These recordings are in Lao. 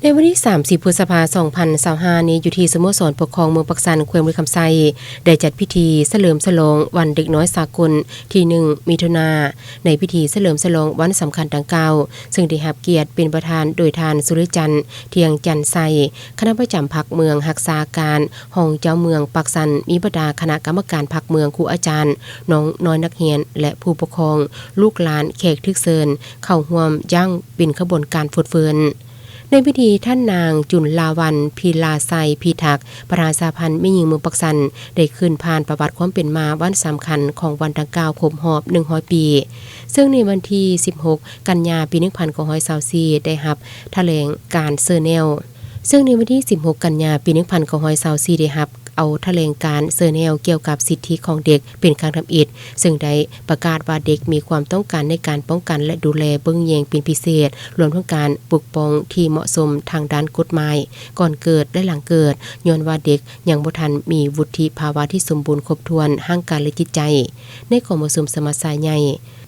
ໃນວັນທີສາມສິບ ພຶດສະພາ ສອງພັນຊາວຫ້ານີ້ ຢູ່ທີ່ສະໂມສອນປົກຄອງເມືອງປາກຊັນ ແຂວງບໍລິຄຳໄຊ ໄດ້ຈັດພິທີສະເຫຼີມສະຫຼອງວັນເດັກນ້ອຍສາກົນທີໜຶ່ງ ມິຖຸນາ. ໃນພິທີສະເຫຼີມສະຫຼອງວັນສຳຄັນດັ່ງກ່າວ ເຊິ່ງໄດ້ຮັບກຽດເປັນປະທານໂດຍທ່ານ ສຸລິຈັນ ທ່ຽງຈັນໄຊ ຄະນະປະຈຳພັກເມືອງຮັກສາການ ຮອງເຈົ້າເມືອງປາກຊັນ, ມີບັນດາຄະນະກຳມະການພັກເມືອງ, ຄູອາຈານ, ນ້ອງນ້ອຍນັກຮຽນ ແລະ ຜູ້ປົກຄອງ, ລູກຫຼານ, ແຂກຖືກເຊີນເຂົ້າຮ່ວມຢ່າງເປັນຂະບວນການຟົດເຟີນ. ໃນພິທີ ທ່ານນາງ ຈຸນລາວັນ ພິລາໄຊພິທັກ ປະທານສະຫະພັນແມ່ຍິງເມືອງປາກຊັນ ໄດ້ຂຶ້ນຜ່ານປະຫວັດຄວາມເປັນມາວັນສຳຄັນຂອງວັນດັ່ງກ່າວຄົບຮອບໜຶ່ງຮ້ອຍປີ, ເຊິ່ງໃນວັນທີສິບຫົກ ກັນຍາ ປີໜຶ່ງພັນເກົ້າຮ້ອຍຊາວສີ່ ໄດ້ຮັບຖະແຫຼງການເຊີແນວ, ເຊິ່ງໃນວັນທີສິບຫົກ ກັນຍາ ປີໜຶ່ງພັນເກົ້າຮ້ອຍຊາວສີ່ ໄດ້ຮັບ ເອົາຖະແຫຼງການເຊີແນວກ່ຽວກັບສິດທິຂອງເດັກເປັນຄັ້ງທຳອິດ, ເຊິ່ງໄດ້ປະກາດວ່າເດັກມີຄວາມຕ້ອງການໃນການປ້ອງກັນ ແລະ ດູແລເບິ່ງແຍງເປັນພິເສດ, ລວມທັງການປົກປ້ອງທີ່ເໝາະສົມທາງດ້ານກົດໝາຍ ກ່ອນເກີດ ແລະ ຫຼັງເກີດ, ຍ້ອນວ່າເດັກຍັງບໍ່ທັນມີວຸດທິພາວະທີ່ສົມບູນຄົບຖ້ວນທາງຮ່າງກາຍ ແລະ ຈິດໃຈ. ໃນກອງປະຊຸມສະມັດຊາໃຫຍ່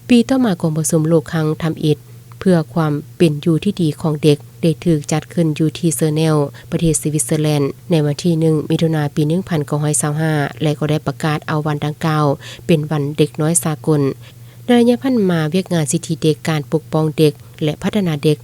ປີຕໍ່ມາ ກອງປະຊຸມໂລກຄັ້ງທຳອິດ ເພື່ອຄວາມເປັນຢູ່ທີ່ດີຂອງເດັກ ໄດ້ຖືກຈັດຂຶ້ນຢູ່ທີ່ເຊີແນວ ປະເທດສະວິດເຊີແລນ ໃນວັນທີໜຶ່ງ ມິຖຸນາ ປີໜຶ່ງພັນເກົ້າຮ້ອຍຊາວຫ້າ ແລະ ກໍໄດ້ປະກາດເອົາວັນດັ່ງກ່າວເປັນວັນເດັກນ້ອຍສາກົນ. ໃນໄລຍະຜ່ານມາ, ວຽກງານສິດທິເດັກ, ການປົກປ້ອງເດັກ ແລະ ພັດທະນາເດັກ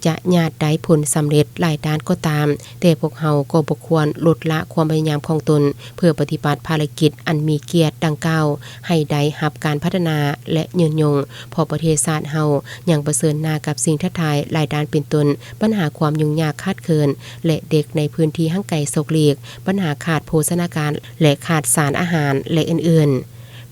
ຈະຍາດໄດ້ຜົນສຳເລັດຫຼາຍດ້ານກໍຕາມ, ແຕ່ພວກເຮົາກໍບໍ່ຄວນລົດລະຄວາມພະຍາຍາມຂອງຕົນ ເພື່ອປະຕິບັດພາລະກິດອັນມີກຽດດັ່ງກ່າວ ໃຫ້ໄດ້ຮັບການພັດທະນາ ແລະ ຍືນຍົງ, ເພາະປະເທດຊາດເຮົາຍັງປະເຊີນໜ້າກັບສິ່ງທ້າທາຍຫຼາຍດ້ານ ເປັນຕົ້ນ ບັນຫາຄວາມຫຍຸ້ງຍາກຂາດເຂີນ ແລະ ເດັກໃນພື້ນທີ່ຫ່າງໄກສອກຫຼີກ, ບັນຫາຂາດໂພຊະນາການ ແລະ ຂາດສານອາຫານ ແລະ ອື່ນໆ.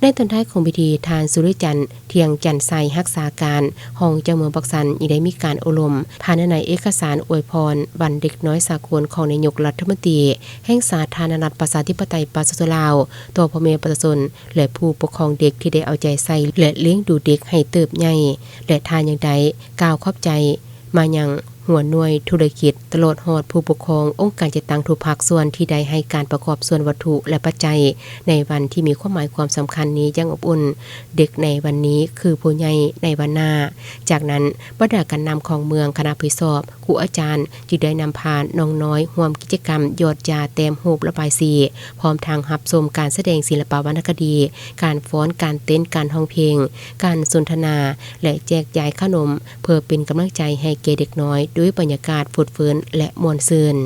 ໃນຕອນທ້າຍຂອງພິທີ, ທ່ານ ສຸລິຈັນ ທ່ຽງຈັນໄຊ ຮັກສາການຮອງເຈົ້າເມືອງປາກຊັນ ຍັງໄດ້ມີການໂອ້ລົມ ພາຍໃນເອກະສານອວຍພອນວັນເດັກນ້ອຍສາກົນຂອງນາຍົກລັດຖະມົນຕີແຫ່ງສາທາລະນະລັດ ປະຊາທິປະໄຕ ປະຊາຊົນລາວ ຕໍ່ພໍ່ແມ່ປະຊາຊົນ ແລະ ຜູ້ປົກຄອງເດັກທີ່ໄດ້ເອົາໃຈໃສ່ ແລະ ລ້ຽງດູເດັກໃຫ້ເຕີບໃຫຍ່ ແລະ ທ່ານຍັງໄດ້ກ່າວຂອບໃຈມາຍັງຫົວໜ່ວຍທຸລະກິດ ຕະຫຼອດຮອດຜູ້ປົກຄອງ, ອົງການຈັດຕັ້ງທຸກພາກສ່ວນທີ່ໄດ້ໃຫ້ການປະກອບສ່ວນວັດຖຸ ແລະ ປັດໄຈ ໃນວັນທີ່ມີຄວາມໝາຍຄວາມສຳຄັນນີ້ຢ່າງອົບອຸ່ນ. ເດັກໃນວັນນີ້ຄືຜູ້ໃຫຍ່ໃນວັນໜ້າ. ຈາກນັ້ນ, ບັນດາການນຳຂອງເມືອງ, ຄະນະຜູ້ສອບ, ຄູອາຈານ ຈຶ່ງໄດ້ນຳພານ້ອງນ້ອຍຮ່ວມກິດຈະກຳຫຍອດຢາແຕ້ມຮູບລະບາຍສີ, ພ້ອມທັງຮັບຊົມການສະແດງສິລະປະວັນນະຄະດີ, ການຟ້ອນ, ການເຕັ້ນ, ການຮ້ອງເພງ, ການສົນທະນາ ແລະ ແຈກຢາຍຂະໜົມ ເພື່ອເປັນກຳລັງໃຈໃຫ້ແກ່ເດັກນ້ອຍ ດ້ວຍບັນຍາກາດຟົດເຟີນ ແລະ ມ່ວນຊື່ນ.